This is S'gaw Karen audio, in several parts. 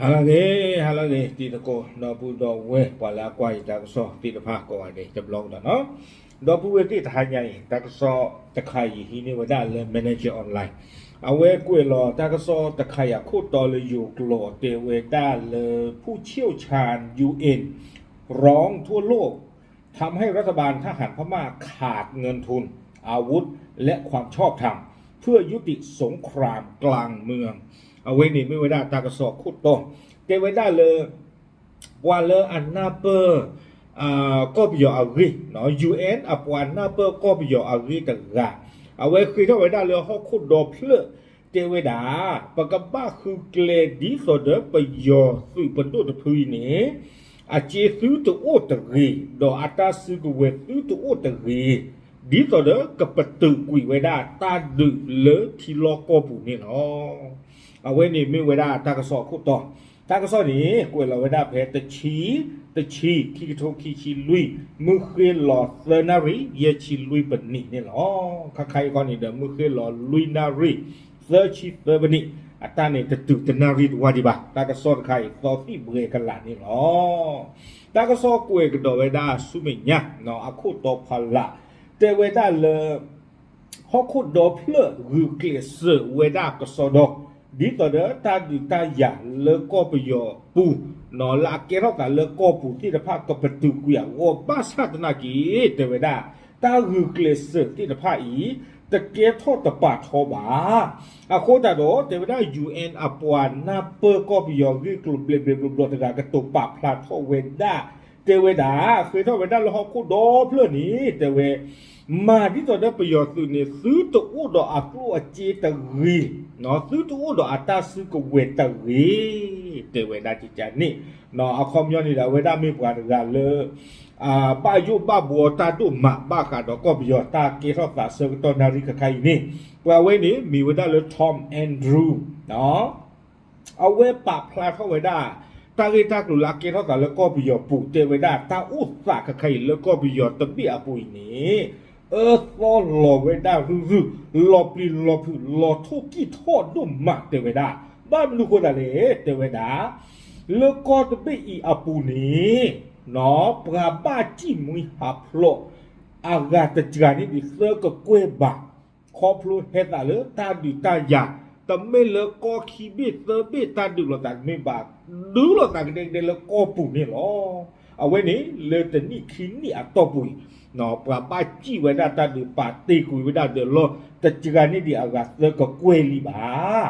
ဟါလၢအဂ့ၤ, ဟါလၢအဂ့ၤ တံၤသကိး ဒီပုၢ်ဒီဝဲၢ် ပှၤလၢအကွၢ်ယတၢ်ကစီၣ်သ့ၣ်တဖၣ်ကိးဂၤဒဲး တဘျီကဒီးနီၤ. ဒီပုၢ်ဝဲၢ်သ့ၣ်တဟါညါအံၤ တၢ်ကစီၣ်တခါအံၤ ဟံးန့ၢ်ဝဲဒၣ်လၢ Manager Online အဝဲကွဲးလီၤတၢ်ကစီၣ်တခါအံၤအခိၣ်တီလၢယိၤကျိာ် တဲဝဲဒၣ်လၢ ผู้เชี่ยวชาญ ยูเอ็น ร้องทั่วโลก ทำให้รัฐบาลทหารพม่าขาดเงินทุน อาวุธ และความชอบธรรม เพื่อยุติสงครามกลางเมือง အဝဲန့ၣ်မ့ၢ်ဝဲဒၣ်တၢ်ကစီၣ်အခိၣ်တီ တဲဝဲဒၣ်လၢ ပှၤလၢအနၢ်ပၢၢ် ကီၢ်ပယီၤအဂ့ၢ် ယူၣ်အဲၣ် အပှၤနၢ်ပၢၢ်ကီၢ်ပယီၤအဂ့ၢ်တဂၤ အဝဲဃ့ထီၣ်ဝဲဒၣ်လၢဟီၣ်ခိၣ်ဒီဖျၢၣ် တဲဝဲဒၣ် ပကဘၣ်ဃုကျဲဒ်သိးဒီးပယီၤသုးပဒိၣ်တဖုအံၤန့ၣ် အစ့သုတအိၣ်တဂ့ၤ ဒီးအတၢ်စုကဝဲၤသုတအိၣ်တဂ့ၤ ဒ်သိးဒီးကပတုာ်ကွံာ်ဝဲဒၣ်တၢ်ဒုးလၢထံလီၢ်ကီၢ်ပူၤန့ၣ်လီၤ. အဝဲန့ၣ်မ့ၢ်ဝဲဒၣ်တၢ်ကစီၣ်အခိၣ်တီ တၢ်ကစီၣ်န့ၣ် ကွဲးလီၤဝဲဒၣ်ဖဲတဆံ တဆံ ခံကထိခံဆံလွံၢ် မုၢ်ဃ့လီၤသၢနၣ်ရံၣ် ယဲၢ်ဆံလွံၢ်ပနံးန့ၣ်လီၤ. ခါခါအံၤခီန့ၣ်ဒီး မုၢ်ဃ့လီၤလွံၢ်နၣ်ရံၣ် သၢဆံသၢပနံး အတၢ်န့ၣ်တတုၤတနၣ်ရံၣ်တဝၢ်ဒံးဘၣ်. တၢ်ကစီၣ်တခါအံၤ သီသံၣ်ဘှဲကလာ်န့ၣ်လီၤ. တၢ်ကစီၣ်ကွဲးကဒီးဝဲဒၣ်ဆူမဲာ်ညါ အခိၣ်တီဖီလာ် တဲဝဲဒၣ်လၢ ဟီၣ်ခိၣ်ဒီဖျၢၣ်ဂုာ်ကျဲးစၢးဝဲဒၣ်ကစီဒီ ဒ်သိးဒီးတၢ်ဒုးတၢ်ယၤလၢကီၢ်ပယီၤပူၤ လၢအကဲထီၣ်သးလၢကီၢ်ပူၤသ့ၣ်တဖၣ်ကပတုာ်ကွံာ်အဂီၢ် ဘၣ်ဆၣ်သနာ်က့ တဲဝဲဒၣ် တၢ်ဂုာ်ကျဲးစၢးသ့ၣ်တဖၣ်အံၤ တကဲထီၣ်တပာ်ထီဘၣ်. အဃိသတးဒီး တဲဝဲဒၣ် ယူၣ်အဲၣ် အပှၤနၢ်ပၢၢ်ကီၢ်ပယီၤဂ့ၢ်ကျိၤဘျဲၣ်ဘျဲၣ်ဘျီဘျီတဂၤ ကတိၤပာ်ဖျါထီၣ်ဝဲဒၣ် တဲဝဲဒၣ် ဃ့ထီၣ်ဝဲဒၣ်လၢဟီၣ်ခိၣ်ဒီဖျၢၣ်န့ၣ် တဲဝဲ မၤဒ်သိးဒီးပယီၤသုးန့ၣ် သုတအိၣ်ဒီးအကျိၣ်အစ့တဂ့ၤ, သုတအိၣ်ဒီးအတၢ်စုကဝဲၤတဂ့ၤ, တဲဝဲဒၣ်ကကန့ၣ်, အခီပညီန့ၣ်ဒီး အဝဲဒၣ်မ့ၢ်ပှၤတဂၤလၢ ဘၣ်ယိၣ်ဘၣ်ဘှီတၢ်ဒိၣ်မး ဘၣ်ဃးဒီးကီၢ်ပယီၤတၢ်ကဲထီၣ်သးဆၢကတီၢ်နၣ်ရံၣ်ခဲခါအံၤန့ၣ်, ပှၤဝဲန့ၣ် မ့ၢ်ဝဲဒၣ်လၢ Tom Andrew အဝဲပာ်ဖျါထီၣ်ဝဲဒၣ် တၢ်ဂ့ၢ်တၢ်ကျိၤလၢအကဲထီၣ်သးလၢကီၢ်ပယီၤပူၤ တဲဝဲဒၣ် တၢ်အိၣ်သးခဲခါအံၤလၢကီၢ်ပယီၤတဘ့ၣ်အပူၤအံၤန့ၣ် အၢသီလီၤဝဲဒၣ်ရုၢ်ရုၢ်, လီၤပျံၤလီၤဖုး လီၤထိၣ်ကံၢ်ထီၣ်ဒိၣ်မးတဲဝဲဒၣ်. ဘၣ်မနုၤဃိသတးလဲၣ် တဲဝဲဒၣ် လၢကီၢ်တဘ့ၣ်အံၤအပူၤန့ၣ် ပှၤဘၣ်စံၣ်မှံဟးဖျိး အဂၤတစှၤန့ၣ်ဒံးသၢကကွဲၢ်ဘၣ်. ခီဖျိဟဲသးလၢတၢ်ဒုးတၢ်ယၤ, တမ့ၢ်လၢကီၢ်ခံဘ့ၣ်သၢဘ့ၣ်တၢ်ဒုးလိာ်သးတမ့ၢ်ဘၣ်, ဒုးလိာ်သးကဒဲကဒဲလၢကီၢ်ပူၤန့ၣ်လီၤ. အဝဲန့ၣ် လၢတနံၣ်ခံနံၣ်အတီၢ်ပူၤအံၤ ပှၤဘၣ်စံၣ်ဝဲဒၣ်တၢ်ဒုးပာ်တ့ၢ်ကွံာ်ဝဲဒၣ်ဒီးလီၢ် တစှၤန့ၢ်ဒံးအဂၤသၢကကွဲၢ်လံဘၣ်.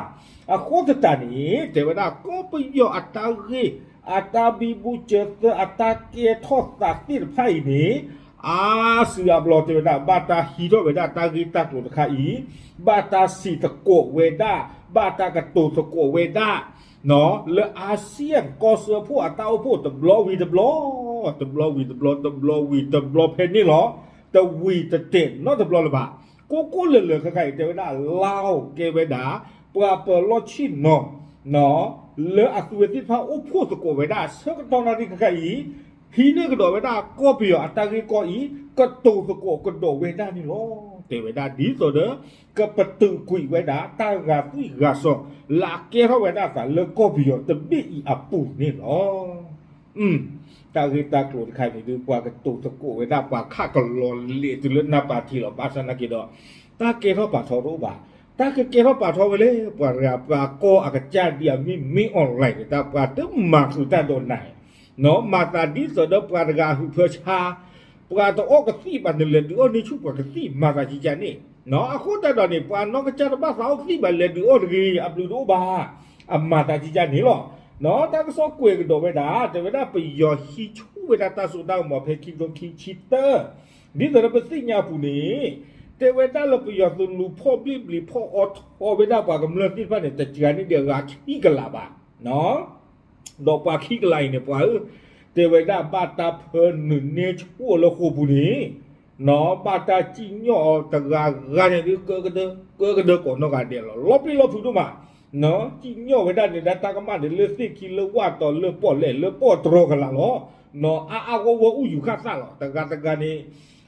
အဃိသတးန့ၣ် တဲဝဲဒၣ် ကီၢ်ပယီၤအတၢ်ဂ့ၢ် အတၢ်ဘံဘူစၢၤသၢ အတၢ်ကဲထီၣ်သးသ့ၣ်တဖၣ်အံၤန့ၣ် အါစုအါဘျီတဲဝဲဒၣ် ဘၣ်တၢ်ဟံးထီၣ်ဝဲဒၣ်တၢ်ဂ့ၢ်တၢ်ကျိၤတခါအံၤ, ဘၣ်တၢ်စံးသကိးဝဲဒၣ်, ဘၣ်တၢ်ကတိၤသကိးဝဲဒၣ် လၢ ASEAN ကီၢ်စၢဖှိၣ်အတၢ်အိၣ်ဖှိၣ်တဘျီဝံၤတဘျီ, တဘျီဝံၤတဘျီ, တဘျီဝံၤတဘျီဖဲန့ၣ်လီၤ. တဝံၤတတဲာ်နီတဘျီလၢၤဘၣ်. ကိးကိးလၢာ်လၢာ်ခဲခါအံၤ တဲဝဲဒၣ် လါအိၣ်ကဲဝဲဒၣ် ပှၤပၢၤလီၢ်ဆ့ၣ်နီၤ လၢအသုဝဲသ့ၣ်တဖၣ်အိၣ်ဖှိၣ်သကိးဝဲဒၣ် ဆၢကတီၢ်နၣ်ရံၣ်ခဲခါအံၤ ဟံးန့ၢ်ကဒီးဝဲဒၣ်ကီၢ်ပယီၤအတၢ်ဂ့ၢ်ကီအံၤ ကတိၤသကိးကဒီးဝဲဒၣ်န့ၣ်လီၤ. တဲဝဲဒၣ်ဒ်သိးဒီး ကပတုာ်ကွံာ်ဝဲဒၣ် တၢ်ဂာ်သွံၣ်ဂာ်စီၤ လၢအကဲထီၣ်ဝဲဒၣ်သးလၢကီၢ်ပယီၤတဘ့ၣ်အံၤအပူၤန့ၣ်လီၤ. တၢ်ဂ့ၢ်တၢ်ကျိၤတခါအံၤန့ၣ်ဒုး ပှၤကတိၤသကိးဝဲဒၣ် ပှၤခးကလီၤလဲာ်တုၤလၢနၢ်ပၢၢ်ထံလီၤ. ဘၣ်ဆၣ်သနာ်က့ဒီး တၢ်ကဲထီၣ်ပာ်ထီတအိၣ်ဘၣ်. တၢ်ကကဲထီၣ်ပာ်ထီဝဲလဲၣ် ပှၤတဂၤ ပှၤကီၢ်အကစၢ်ဒ်အမ့ၢ် မင်းအောင်လှိုင် န့ၣ် တၢ်ပှၤတမၤဃုာ်တၢ်ဒီးနၤ မၤသးဒ်သိးဒီးပှၤတဂၤအဟုးဖၢဆါ, ပှၤတအီၣ်ကသံၣ်ဘၣ်န့ၣ် လဲၤဒုးအီၣ်န့ၢ်ဆူၣ်ပှၤကသံၣ် မၤသးကကန့ၣ်, အဃိသတးဒီးန့ၣ် ပှၤနီၢ်ကစၢ်တဘၣ်သးအီၣ်ကသံၣ်ဘၣ် လဲၤဒုးအီၣ်တဂ့ၤ အဘျုးတအိၣ်ဘၣ်, အမၤသးကကန့ၣ်လီၤ. တၢ်ကစီၣ်ကွဲးကဒီးဝဲဒၣ် တဲဝဲဒၣ် ပယီၤဟံးဆူၣ်ဝဲဒၣ်တၢ်စိတၢ်ကမီၤ ဖဲခံကထိခံဆံတၢ ဒ်သိးဒီးပသ့ၣ်ညါအပူၤန့ၣ် တဲဝဲဒၣ်လၢပယီၤသုးလူၤဖီၣ်ဘျ့ၣ်ဘျံၤဖီၣ်အီထီဝဲဒၣ်ပှၤကမျၢၢ်သ့ၣ်တဖၣ်န့ၣ် တစှၤန့ၢ်ဒံးအဂၤခံကလးဘၣ်. ဒီးပှၤခံကလးအံၤန့ၣ် ပှၤဧၢ, တဲဝဲဒၣ်ဘၣ်တၢ်ဖၢနုာ်န့ၢ်ဆူၣ်အီၤလၢဃိာ်ပူၤန့ၣ်, ဘၣ်တၢ်စံၣ်ညီၣ်အီၤတဂၤဂၤန့ၣ်ဒုး ကကဒၢ ကကဒၢကိးနီၢ်ဂၤဒဲးလီၤ. လီၤပျံၤလီၤဖုးဒိၣ်မး, စံၣ်ညီၣ်ဝဲဒၣ်န့ၣ်ဒၣ်တၢ်ကမၣ်န့ၣ် လၢသ့ၣ်ခံလၢဝၣ်တီၤလၢပီၣ်လဲၣ်လၢပီၣ်တြီၤကလာ်လီၤ. အါအါဂီၢ်ဂီၢ်အိၣ်ယူၤဃၣ်သၣ်လီၤ. တဂၤတဂၤန့ၣ်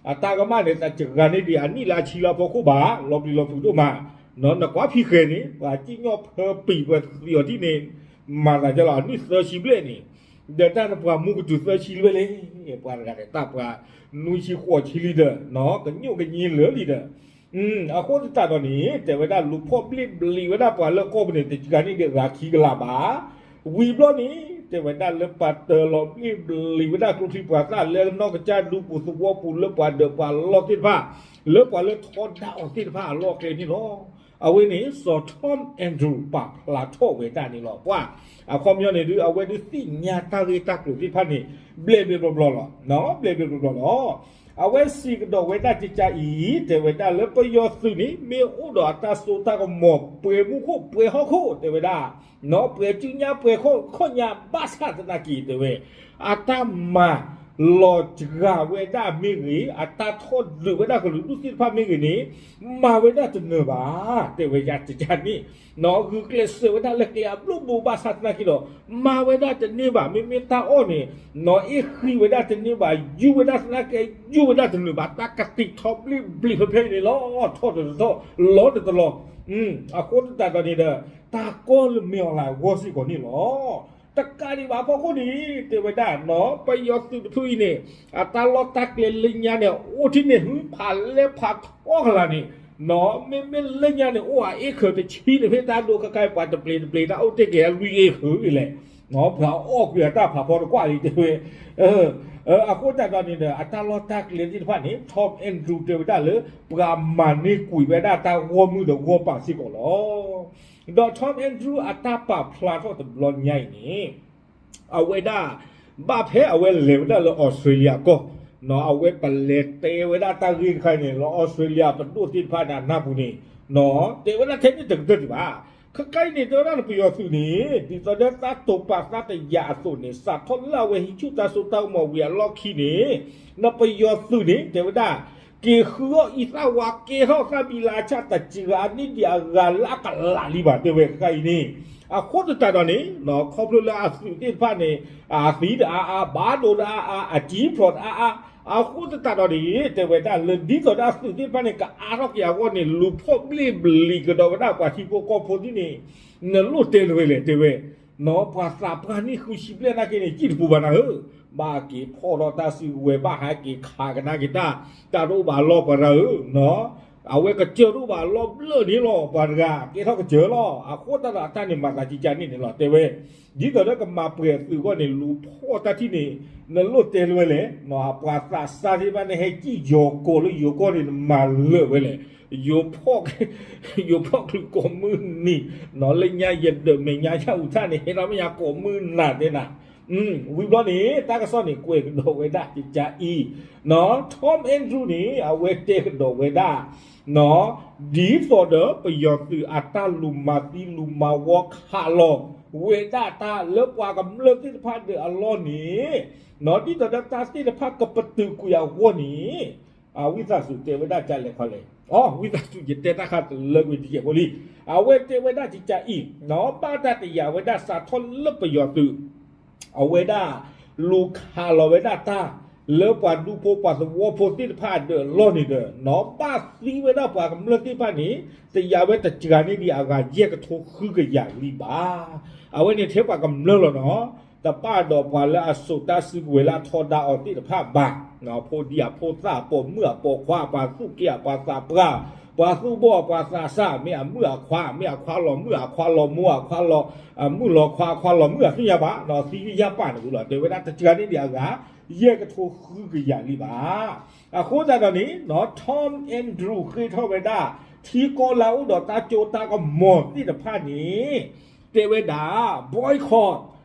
အတၢ်ကမၣ်န့ၣ် တစှၤန့ၢ်ဒံးအနံၣ်လၢအဆံလၢအဖီခိၣ်ဘၣ်, လီၤပျံၤလီၤဖုးဒိၣ်မး. နကွၢ်ဖံးဃဲၤန့ၣ် ပှၤစံၣ်ညီၣ်ဖၢပံၤပှၤသံအီၤထံၣ်န့ၣ် မၤသးဒ်လီၤ အနံၣ်သၢဆံဘျဲၣ်န့ၣ်, ဒီးတၢ်နပှၤမူကတုၤသၢဆံလၢဝဲလဲၣ်, ပှၤတဂၤဒီးတၢ်ပှၤနွံဆံဃိးဆံလံဒီး ကညိၣ်ကည့လၢာ်လံဒီး, အဃိသတးဒီးန့ၣ် တဲဝဲဒၣ်လူၤဖီၣ်ဘျ့ၣ်ဘျံၤဝဲဒၣ်ပှၤလၢကီၢ်ပူၤန့ၣ် တကဂၤန့ၣ်ဒံးအဂၤခံကလးဘၣ်. ဝံၤဘျီန့ၣ် တဲဝဲဒၣ်လၢပာ်တၢၤလီၤဘျ့ၣ်ဘျံၤဝဲဒၣ်ကျိချံပှၤသၣ်လၢနီၢ်ကစၢ်ဒူပူၤသဝီပူၤလၢပှၤဒၢးပှၤလီၢ်သ့ၣ်တဖၣ်, လၢပှၤလၢထီဒါအီၤသ့ၣ်တဖၣ်အလီၢ်အကျဲန့ၣ်လီၤ. အဝဲန့ၣ် စီၤ Tom Andrew ပာ်ဖျါထီၣ်ဝဲဒၣ်န့ၣ်လီၤ. ပှၤ အခီပညီန့ၣ်ဒုး အဝဲဒုးသ့ၣ်ညါတၢ်ဂ့ၢ်တၢ်ကျိၤသ့ၣ်တဖၣ်န့ၣ် ဘျဲၣ်ဘျဲၣ်ဘျီဘျီလီၤ. ဘျဲၣ်ဘျဲၣ်ဘျီဘျီလီၤ. အဝဲစံးကဒီးဝဲဒၣ်ကကါအံၤ တဲဝဲဒၣ်လၢပယီၤသုးန့ၣ် မ့ၢ်အိၣ်ဒီးအတၢ်စိတၢ်ကမီၤ ပှဲၤမူခိၣ်ပှဲၤဟီၣ်ခိၣ် တဲဝဲဒၣ် ပှဲၤစုညါပှဲၤခီၣ်ခီၣ်ညါဘၣ်ဆၣ်သနာ်က့ တဲဝဲ အတၢ်မၤလီၤစှၤဝဲဒၣ်မ့ၢ်ဂ့ၤ, အတၢ်ထီၣ်ဒုးဝဲဒၣ်ကလုာ်ဒူၣ်သ့ၣ်တဖၣ်မ့ၢ်ဂ့ၤန့ၣ် မၤဝဲဒၣ်တနၢၤဘၣ်, တဲဝဲယၤတကါန့ၣ်, ဂုာ်ကျဲးစၢးဝဲဒၣ်လၢကျဲအဘျီၣ်ဘိဘၣ်ဆၣ်သနာ်က့ဒီး မၤဝဲဒၣ်တန့ၢ်ဘၣ်, မ့မ့ၢ်တၢ်အီၣ်န့ၣ် နီၢ်အ့ၣ်ဃံဝဲဒၣ်တန့ၢ်ဘၣ်, ယူၢ်ဝဲဒၣ်သနာ်က့ ယူၢ်ဝဲဒၣ်တနၢၤဘၣ်, တၢ်ကတံာ်ထီဘျ့ၣ်ဘျံၤဖဲဖဲအံၤန့ၣ်လီၤ. ထီၣ်တတထီၣ်, လီၤတတလီၤ, အဃိသတးဒီးန့ၣ်ဒီး တၢ်ကီလၢမ့ၢ်အီၤလၢအဂီၢ်စ့ၢ်ကီးန့ၣ်လီၤ. တကးဒံးဘၣ်အဖီခိၣ်န့ၣ် တဲဝဲဒၣ်နီၢ် ပယီၤသုးတဖုအံၤန့ၣ် အတၢ်လီၢ်တၢ်ကျဲလၢညါန့ၣ် အိၣ်ထံၣ်န့ၢ်ဟုဖးလဲၢ်ဖးထီကလာ်န့ၣ်, နီၢ် မ့မ့ၢ်လၢညါန့ၣ် အိၣ်အ acre တဆံန့ၣ် ဖဲတၢ်ဒိးခဲခါအံၤ ပှၤတပျ့ၤတပျ့ၤ တၢ်အိၣ်တ့ၢ်က့ၤအလွံၢ် acre အံၤလဲၣ်, နီၢ် ပှၤအီၣ်ကွံာ်အတၢ်ဖးဖီတကွၢ်လံ တဲဝဲ အဃိသတးဒီးန့ၣ်ဒီး အတၢ်လီၢ်တၢ်ကျဲသ့ၣ်တဖၣ်န့ၣ် Tom Andrew တဲဝဲဒၣ်လၢ ပှၤမၤန့ၢ်ကွံာ်ဝဲဒၣ်တၢ်ဂီၢ်မုၢ်ဒီးဂီၢ်ပာ်စ့ၢ်ကီးလီၤ. ဒီး Tom Andrew အတၢ်ပာ်ဖျါထီၣ်တဘျီညါအံၤန့ၣ် အဝဲဒၣ် ဘၣ်ဖဲအဝဲလဲၤဝဲဒၣ်လၢအီစထြ့လယါကီၢ်, နီၢ် အဝဲပလဲၤတဲဝဲဒၣ်တၢ်ဂ့ၢ်တခါန့ၣ် လၢအီစထြ့လယါပဒိၣ်သ့ၣ်တဖၣ်န့ၣ် အနၢ်ပူၤန့ၣ်, နီၢ် တဲဝဲဒၣ်ထဲန့ၣ်တကတၢၢ်ဒံးဘၣ်. ခဲခါအံၤန့ၣ် တဲဝဲဒၣ်နပယီၤသုးန့ၣ် ဒ်သိးဒီးတၢ်တိာ်ပာ်သးတယာ်အသိးန့ၣ် စးထီၣ်လၢအဝဲဟံးဆူၣ်တၢ်စိတၢ်ကမီၤဝံၤအလီၢ်ခံန့ၣ် နပယီၤသုးန့ၣ် တဲဝဲဒၣ် က့ၤဃုအီၣ်အံသၣ်ဝါ ကဲထီၣ်သၣ်ဘံလါဆၣ် တစှၤန့ၢ်ဒံးအဂၤလၢအကလးလံဘၣ် တဲဝဲခဲခါအံၤန့ၣ်, အဃိသတးဒီးန့ၣ် ခီဖျိလၢအသုးသ့ၣ်တဖၣ်န့ၣ် အသံတအါအါ ဘၣ်ဒိတအါအါ အစံၣ်ဖျိးတအါအါ, အဃိသတးဒီးန့ၣ် တဲဝဲဒၣ်လၢဒ်သိးဒီးအသုးသ့ၣ်တဖၣ်န့ၣ် ကအါထီၣ်က့ၤအဂီၢ်န့ၣ် လူၤဖီၣ်ဘျ့ၣ်ဘျံၤကဒီးဝဲဒၣ်ပှၤထံဖိကီၢ်ဖိသ့ၣ်န့ၣ် နလိၣ်တဲလၢၤဝဲလဲၣ် တဲဝဲ နီၢ် ပှၤသးပှၢ်နံၣ်ဃုဆံဘျဲၣ်နာ်က့န့ၣ် စံၣ်တပူၤဘၣ်နၤဧၢ, ဘၣ်က့ၤဖီၣ်ထီၣ်တၢ်စုကဝဲၤ ဘၣ်ဟးက့ၤခးကဒါက့ၤတၢ် တၢ်တအိၣ်ဘၣ်အလီၢ်ပှၤတဂၤဧၢ, နီၢ် အဝဲကစၢၢ်တအိၣ်ဘၣ်အလီၢ်ဘျၢၣ်န့ၣ်လီၤ ပှၤတဂၤ ကဲထီၣ်ကစၢၢ်လီၤ. အဃိသတးဒီးအတၢ်န့ၣ်မၤသးကကါန့ၣ်န့ၣ်လီၤ တဲဝဲ ဒ်သိးဒီးကမၤပှဲၤအသုးအဂီၢ်န့ၣ် လူၤဖီၣ်တၢ်ထံၣ်န့ၣ် နလိၣ်တဲလၢၤဝဲလဲၣ်, နီၢ် ပှၤသးစၢ်သ့ၣ်တဖၣ်န့ၣ် ဟဲစံၣ်ယီၤကီးလၢယိၤကီၢ်န့ၣ် နမၤလၢာ်ဝဲလဲၣ်, ယိၤဖီၣ် ယိၤဖီၣ်ချုးကိးမုၢ်နံၤ, နီၢ် လၢညါယဒၢးမဲာ်ညါယၢ်အူထၣ်န့ၣ် ဟဲထီၣ်မဲာ်ညါကိးမုၢ်နၤတဲနၤ, ဝံၤဘျီန့ၣ် တၢ်ကစီၣ်န့ၣ် ကွဲးကဒီးဝဲဒၣ်ကကါအံၤ, နီၢ် Tom Andrew န့ၣ် အဝဲတဲကဒီးဝဲဒၣ် နီၢ် ဒ်သိးဒီးပယီၤသုးအတၢ်လူၤမၤသံလူၤမၤဝီခးလီၤဝဲဒၣ်တၢ်လၢပှၤကမျၢၢ်သ့ၣ်တဖၣ်ဒီးအလီၢ်န့ၣ်, နီၢ် ဒ်သိးဒီးတၢ်သ့ၣ်တဖၣ်ကပတုာ်ကွံာ်အဂီၢ်န့ၣ်, ဝံသးစူၤတဲဝဲဒၣ်ကလဲၤခီလဲၣ်, အ ဝံသးစူၤ ယတဲတၢ်ခါတလၢကွံာ်တယဲၢ်ဖိလံ, အဝဲတဲဝဲဒၣ်ကကါအံၤ, နီၢ် ဘၣ်တၢ်တယာ်ဝဲဒၣ်စးထီၣ်လၢပယီၤသုး အဝဲဒၣ် လူၤခးလီၤဝဲဒၣ်တၢ် လၢပှၤဒူဖိပှၤသဝီဖိသ့ၣ်တဖၣ်အဒၢးအလီၢ်န့ၣ်ဒီး နီၢ် ဘၣ်သံဝဲဒၣ်ပှၤကမျၢၢ်သ့ၣ်တဖၣ်န့ၣ် တယာ်ဝဲတစှၤန့ၢ်ဒံးအဂၤယဲၢ်ကထိဃုကယၤလံဘၣ်. အဝဲန့ၣ်ထဲပှၤကမျၢၢ်လီၤနီၢ်, တဘၣ်ဒီးပှၤလၢအစိာ်တၢ်စုကဝဲၤလၢအထီဒါအီၤသ့ၣ်တဖၣ်ဘၣ်, နီၢ် ဖိဒံအဖိသၣ် အပိာ်မုၣ်အပိာ်ခွါ အပှၤသူၣ်က့အပှၤသးပှၢ်, ပှၤသူၣ်ဘီၣ်အပှၤသးစၢ် မ့ၢ်အမုၣ်အခွါ မ့ၢ်အခွါလီၤမုၣ်အခွါလီၤ အမုၣ်လီၤခွါ အခွါလီၤမုၣ်အသ့ၣ်ညါဘၣ်, နီၢ် သံယၢ်ပာ်န့ၣ်လီၤ တဲဝဲဒၣ်တစှၤန့ၢ်ဒံးအဂၤ ယဲၢ်ကထိဃုကယၤလံဘၣ်. အဃိသတးဒီးန့ၣ် နီၢ် Tom Andrew ဃ့ထီၣ်ဝဲဒၣ် ထံကီၢ်လၢအအိၣ်ဒီးတၢ်စိတၢ်ကမီၤသ့ၣ်တဖၣ်န့ၣ် တဲဝဲဒၣ် boycott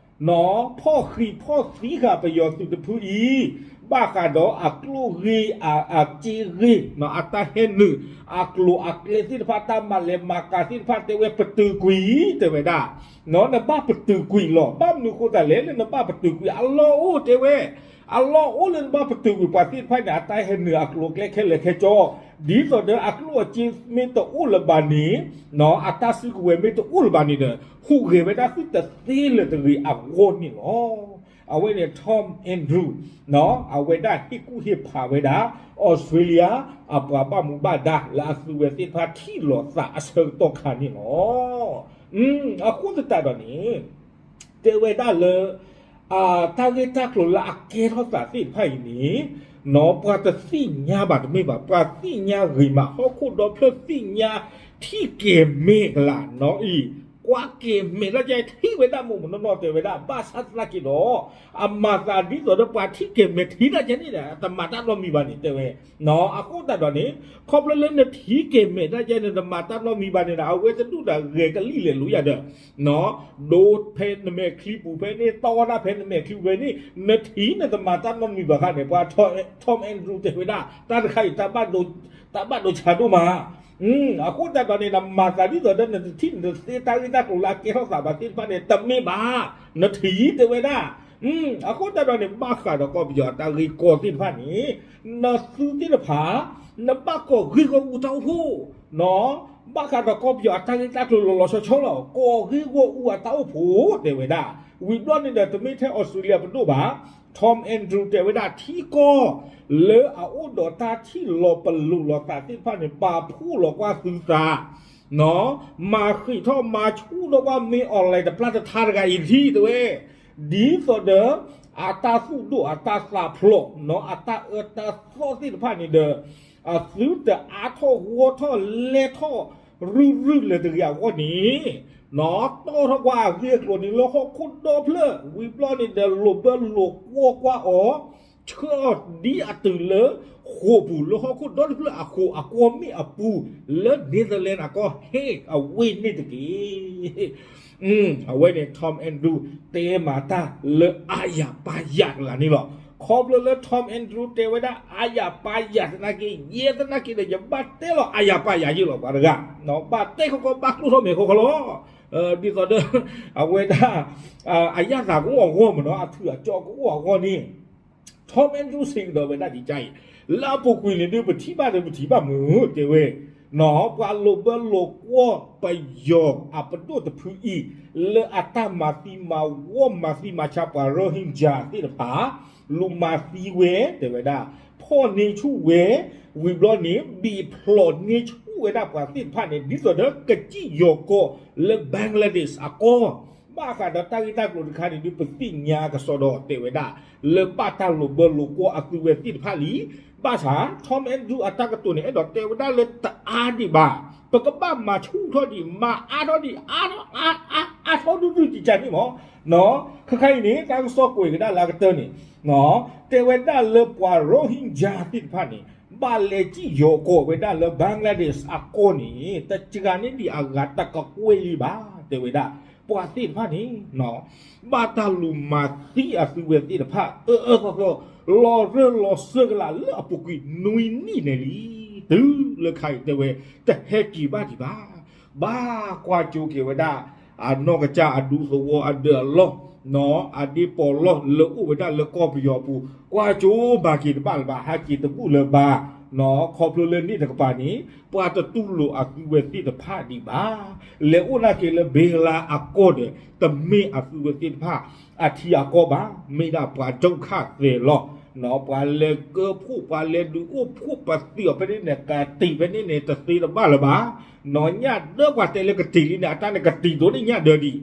နီၢ် ဖီၣ်ဃံးဖီၣ်သံဃာ်ပယီၤသုးတဖုအံၤ ဘၣ်ဃးဒီးအကျိၣ်ဂ့ၤ အစ့ဂ့ၤ နီၢ် အတၢ်ဟဲနုာ် အကျိၤအကျဲသ့ၣ်တဖၣ် တၢ်မၤလဲၤမၤကၤသ့ၣ်တဖၣ် တဲဝဲပတုာ်ကွံာ် တဲဝဲဒၣ် နီၢ် နဘၣ်ပတုာ်ကွံာ်လီၤ. ဘၣ်မနုၤအဃိသတးလဲၣ် လၢနဘၣ်ပတုာ်ကွံာ် အလီၢ်အိၣ်တဲဝဲ အလီၢ်အိၣ်လၢနဘၣ်ပတုာ်ကွံာ်ပှၤသ့ၣ်တဖၣ်န့ၣ် အတၢ်ဟဲနုာ်အကျိၤအကျဲခဲလၢာ်ခဲဆ့ ဒ်သိးဒီးအကျိၣ်အစ့မ့ၢ်တအိၣ်လၢၤဘၣ်န့ၣ် နီၢ် အတၢ်စုကဝဲၤမ့ၢ်တအိၣ်လၢၤဘၣ်န့ၣ်ဒီး ဟူးဂဲၤဝဲဒၣ်သုတသ့လၢၤတဂ့ၤအဂီၢ်န့ၣ်လီၤ. အဝဲန့ၣ် Tom Andrew နီၢ် အဝဲဒၣ်ဟ့ၣ်ကူၣ်ဟ့ၣ်ဖးဝဲဒၣ် အီစထြ့လယါ အပှၤဘၣ်မူဘၣ်ဒါလၢအသုဝဲသ့ၣ်တဖၣ်ထံၣ်လိာ်သးအဆၢကတီၢ်ခါန့ၣ်လီၤ. အဃိသတးဒီးန့ၣ် တဲဝဲဒၣ်လၢ တၢ်ဂ့ၢ်တၢ်ကျိၤလၢအကဲထီၣ်သးသ့ၣ်တဖၣ်အံၤန့ၣ် နီၢ် ပှၤတသ့ၣ်ညါဘၣ်တမ့ၢ်ဘၣ်, ပှၤသ့ၣ်ညါဂ့ၤမး, ဟီၣ်ခိၣ်ဒီဖျၢၣ်သ့ၣ်ညါ ထံၣ်ကဲၤမဲာ်လၢနီၢ်အံၤ, ကွၢ်ကဲၤမဲာ်ဒၣ်ကဲ ထံၣ်ဝဲဒၣ်မိၢ်မိၢ်နီၢ်နီၢ်တဲဝဲဒၣ်, ဘၣ်ဆၣ်သနာ်က့ဒီး အမၤသးဒ်သိးဒီးပှၤထံၣ်ကဲၤမဲာ်ထံၣ်ဒၣ်ကဲန့ၣ်ဒီး တမၤတၢ်နီတမံၤဘၣ်န့ၣ် တဲဝဲ နီၢ် အဃိသတးဒီးန့ၣ် ခီဖျိလၢနထံၣ်ကဲၤမဲာ်ဒၣ်ကဲန့ၣ် တမၤတၢ်နီတမံၤဘၣ်န့ၣ်ဒီး အဝဲတဒူၣ်ဒီးဂဲၤကလံၣ်လဲၤလိၤယၤဒီး ဒိဖဲနမဲာ်ချံပူၤဖဲန့ၣ် တီဒၣ်ဖဲနမဲာ်ချံပူၤဖဲန့ၣ် နထံၣ်နတမၤတၢ်နီတမံၤဘၣ်ဃါန့ၣ် ပှၤ Tom Andrew တဲဝဲဒၣ် တၢ်တခါအံၤ တၢ်ဘၣ်ဒိဆါဒိၣ်မး. အဃိသတးဒီးန့ၣ် နမၤသးဒ်သိးဒီးနတထံၣ်နတသ့တၢ်ဂ့ၢ်တၢ်ကျိၤလၢအကဲထီၣ်သးဘၣ်သ့ၣ်တဖၣ်န့ၣ် တမ့ၢ်ဘၣ်, နထံၣ်တဲဝဲဒၣ်. အဃိသတးဒီးန့ၣ် ဘၣ်ဃးဒီးကီၢ်ပယီၤအတၢ်ဂ့ၢ်ကီသ့ၣ်တဖၣ်န့ၣ် နသုသ့ၣ်တဖၣ် နဘၣ်ကိးဂ့ၢ်ဂီၢ်အူတၢ်အိၣ်ဖှိၣ် နီၢ် ဘၣ်ဃးဒီးကီၢ်ပယီၤအတၢ်ဂ့ၢ်တၢ်ကျိၤလီၤလီၤဆီဆီလီၤ. ကိးဂ့ၢ်ဂီၢ်အူအတၢ်အိၣ်ဖှိၣ် တဲဝဲဒၣ်. ဝံၤဘျီန့ၣ်ဒီး တမ့ၢ်ထဲအီစထြ့လယါပဒိၣ်ဘၣ်, Tom Andrew တဲဝဲဒၣ် ထံကီၢ်လၢအအိၣ်ဒီးတၢ်ထံၣ်လီၤပလိာ်လိာ်သးသ့ၣ်တဖၣ်န့ၣ် ပာ်ဖှိၣ်လီၤကွၢ်သုသး နီၢ် မၤဃံးထီၣ်မၤဆူၣ်ထီၣ်ကွၢ် မ့ၢ် online တပျၢ်တထါတဂၤအံၤထံၣ်တဲဝဲ ဒ်သိးဒီး အတၢ်သူၣ်ဒိၣ်အတၢ်သးဖျိး နီၢ် အတၢ်အၢတၢ်သီသ့ၣ်တဖၣ်န့ၣ်ဒီး အသုတအါထီၣ်ဂီၢ်ထီၣ်လဲၢ်ထီၣ် ရုၢ်ရုၢ်လၢၤတဂ့ၤအဂီၢ်န့ၣ် နီၢ် တီၢ်ထီၣ်ကွၢ်အဂ့ၢ်အကျိၤန့ၣ် လၢဟီၣ်ခိၣ်ဒီဖျၢၣ် ဝံၤဘျီန့ၣ်ဒီး လိာ်ဘၢလိာ်ကွီၢ်ကွၢ်အီၤ ဆှၢအီၤဒ်အတုၤလၢ ဃိာ်ပူၤ လၢဟီၣ်ခိၣ်ဒီတဖျၢၣ်အဃိာ်အကွီၢ်မ့ၣ်အပူၤ လၢ Netherlands အကီၢ် Hague အဝ့ၢ်န့ၣ်တက့ၢ်. အဝဲန့ၣ် Tom Andrew တဲမၤတၢ်လၢအါယၤပာ်ယၤတဂၤန့ၣ်လီၤ. ခီဖျိလၢ Tom Andrew တဲဝဲဒၣ်အါယၤပာ်ယၤသနာ်က့ ယဲသနာ်က့ဒီး ယဘၣ်တဲလီၤအါယၤပာ်ယၤယ့ၢ်လီၤပှၤတဂၤ, ဘၣ်တဲခီခီ ဘၣ်ကျိၣ်ထီၣ်မဲာ်ခီခီလီၤ. ဒ်သိးဒီး အဝဲဒၣ် အယၣ်သးကအိၣ်အဂီၢ်မ့ၢ်နီၢ် အထုးအကၠီကအိၣ်အဂီၢ်န့ၣ် Tom Andrew စံးကဒီးဝဲဒၣ်ဒ်အံၤ, လၢအပူၤကွံာ်န့ၣ်ဒုး ပထံၣ်ဘၣ်ဒီးပထံၣ်ဘၣ်မုာ်တဲဝဲ, နီၢ် ပှၤလိာ်ဘၢလိာ်ကွီၢ်ပယီၤအပဒိၣ်တဖုအံၤ လၢအတၢ်မၤသံမၤဝီမၤသံမၤဆါပှၤ Rohingya သ့ၣ်တဖၣ် လူၤမၤသံဝဲ တဲဝဲဒၣ် ဖီၣ်န့ၢ်ဆူၣ်ဝဲ, ဝံၤဘျီန့ၣ် ဘံၣ်ဖျိးန့ၢ်ဆူၣ်ဝဲဒၣ်ပှၤသ့ၣ်တဖၣ်န့ၣ် ဒ်သိးဒီးကစံၣ်ယီၤကီၢ်လၢ Bangladesh အကီၢ် ဘၣ်ဃးဒီးတၢ်ဂ့ၢ်တၢ်ကျိၤတခါန့ၣ်ဒုး ပသ့ၣ်ညါကစီဒီးတဲဝဲဒၣ် လၢဘၣ်တၢ်လိာ်ဘၢလိာ်ကွီၢ်အသုဝဲသ့ၣ်တဖၣ်လံ. ဘၣ်ဆၣ် Tom Andrew အတၢ်ကတိၤန့ၣ် အဲၣ်ဒိးတဲဝဲဒၣ်လၢတအါဒံးဘၣ်, ပကဘၣ်မၤဆူၣ်ထီၣ်ဒံး မၤအါထီၣ်ဒံး အါထီၣ် အါ အါ အါထီၣ်ဒုဒုကကန့ၣ်မ့ၢ် နီၢ် ခဲခါအံၤန့ၣ် တၢ်ကစီၣ်ကွဲးကဒါလၢအကတၢၢ်န့ၣ် တဲဝဲဒၣ်လၢပှၤ Rohingya သ့ၣ်တဖၣ်န့ၣ် ဘၣ်လဲၤစံၣ်ယီၤကီၢ်ဝဲဒၣ်လၢ Bangladesh အကီၢ်န့ၣ် တစှၤန့ၢ်ဒံးအဂၤတကကွဲၢ်လံဘၣ် တဲဝဲဒၣ်. ပှၤသ့ၣ်တဖၣ်န့ၣ် ဘၣ်တၢ်လူၤမၤသံအသုဝဲသ့ၣ်တဖၣ် အၢအၢသီသီ လီၤရၢၢ်လီၤစၢၢ်ကလာ်လၢအပူၤကွံာ်နွံနံၣ်န့ၣ်လံ. တုၤလၢခါအံၤတဲဝဲ တဟဲက့ၤဘၣ်ဒံးဘၣ်. ဘၣ်ကွၢ်ကၠိက့ၤဝဲဒၣ် အနီၢ်ကစၢ်အဒူသဝီအဒၢးအလီၢ် နီၢ် အဒ့ပီးလီၢ်လၢအိၣ်ဝဲဒၣ်လၢကီၢ်ပယီၤအပူၤ ကွၢ်ကၠိဘၣ်က့ၤတဘၣ်လၢၤဘၣ် ဟဲက့ၤတဘူၣ်လၢၤဘၣ် နီၢ် ခီဖျိလၢန့ၣ်တကပၤန့ၣ် ပှၤတတူၢ်လိာ်အသုဝဲသ့ၣ်တဖၣ်ဒံးဘၣ်. လဲၤအိၣ်နာ်က့ၤလၢဘ့ကလါအကီၢ်ဒီး တမ့ၢ်အသုဝဲသ့ၣ်တဖၣ် အထံအကီၢ်ဘၣ် မ့ၢ်ဒၣ်ပှၤဒုက္ခသည်လီၤ. နီၢ် ပှၤလဲၤကၢဖှိၣ် ပှၤလဲၤဒုးအိၣ်ဖှိၣ် ပသံအီၤဖဲန့ၣ်န့ၣ် ကတံာ်ဖဲန့ၣ်န့ၣ် တသ့တဘၣ်လၢၤဘၣ်. နီၢ် ညၣ်ဒၢပှၤတဲလၢကတံာ်လံန့ၣ် အတၢ်န့ၣ်ကတံာ်ဒိၣ်န့ၢ်ညၣ်ဒၢဒံး.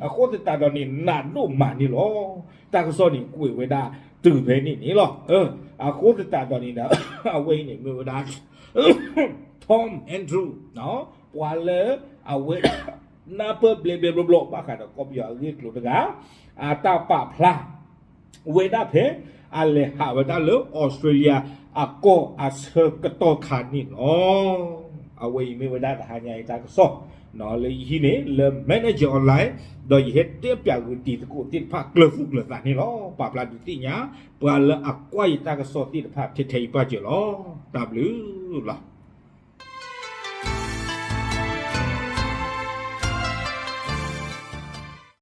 အဃိသတးဒီးန့ၣ် နးဒိၣ်မးန့ၣ်လီၤ. တၢ်ကစီၣ်န့ၣ်ကွဲးဝဲဒၣ်တုၤဖဲန့ၣ်န့ၣ်လီၤ. အဃိသတးဒီးန့ၣ်ဒီး အဝဲအံၤန့ၣ်မ့ၢ်ဝဲဒၣ် Tom Andrew နီၢ် ပှၤလၢအဝဲ နၢ်ပၢၢ်ဘျဲဘျဲဘျီဘျီ ဘၣ်ဃးဒီးကီၢ်ပယီၤအဂ့ၢ်အကျိၤတဂၤ အတၢ်ပာ်ဖျါ ဝဲဒၣ်ဖဲ အလဲၤဟးဝဲဒၣ်လၢ Australia အကီၢ်အဆၢကတီၢ်ခါန့ၣ်လီၤ. အဝဲအံၤမ့ၢ်ဝဲဒၣ်တဟါညါအံၤတၢ်ကစီၣ် လၢယဟံးန့ၢ်လၢ Manager Online ဒီးယဟဲတဲပၠးဂုာ်တံၤသကိးသ့ၣ်တဖၣ်ကျၢၤသူၣ်ကျၢၤသးန့ၣ်လီၤ. ပာ်ဖျါဒုးသ့ၣ်ညါ ပှၤလၢအကွၢ်ယတၢ်ကစီၣ်သ့ၣ်တဖၣ်ထဲထဲအံၤပၣ်စၢၤလီၤ. တၢ်ဘျုးလီၤ.